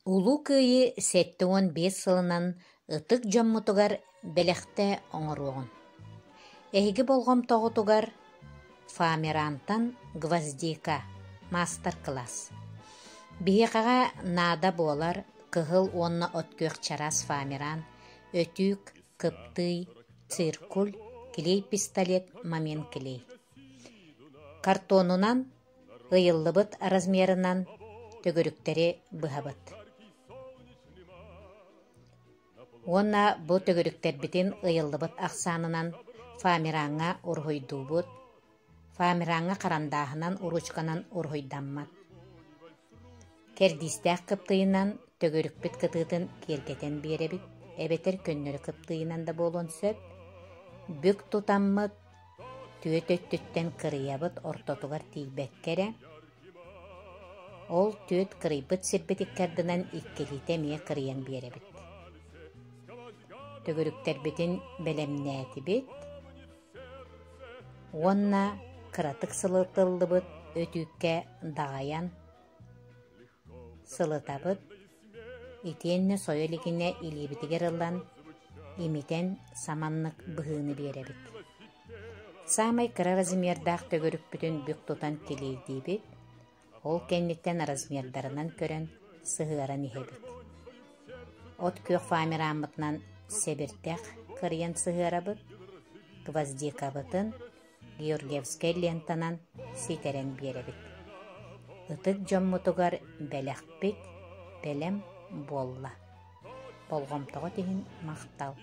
Улуу Кыайыы 75 сылынан ытык дьоммутугар бэлэхтэ оҥоруоҕун. Эһиги болҕомтоҕутугар Фоамирантан гвоздика маастар-кылаас. Биһиэхэҕэ наада буолар кыһыл уонна от күөх чараас фоамиран, өтүүк, кыптыый, циркуль, клей-пистолет, момент-клей. Картонунан Ыйыллыбыт размерынан төгүрүктэри быһабыт. Уонна бу төгүрүктэрбитин ыйыллыбыт ахсаанынан фоамираҥҥа уруһуйдуубут. Фоамираҥҥа харандааһынан, уруучуканан уруһуйдаммат. Кэрдиистээх кыптыйынан төгүрүкпүт кытыытын киэргэтэн биэрэбит, эбэтэр көннөрү кыптыйынан да буолуон сөп. Бүк тутаммыт Түөт өттүттэн кырыйабыт ортотугар тиийбэккэ эрэ, ол түөт кырыйбыт сирбит икки ардынан иккилиитэ эмиэ кырыйан биэрэбит. Төгүрүктэрбитин бэлэмнээтибит уонна кыратык сылытыллыбыт өтүүккэ даҕайан Сылытабыт, итиэннэ сойо илигинэ илиибитигэр ылан, имитэн саманнык быһыыны биэрэбит. Саамай кыра размердаах төгүрүкпүтүн бүк тутан килиэйдиибит, ол кэнниттэн размердарынан көрөн сыһыаран иһэбит. От күөх фоамираммытынан сэбирдэх кырыйан сыһыарабыт, гвоздикабытын Георгиевскай лентанан ситэрэн биэрэбит. Ытык дьоммутугар бэлэхпит бэлэм буолла. Болҕомтоҕут иһин махтал.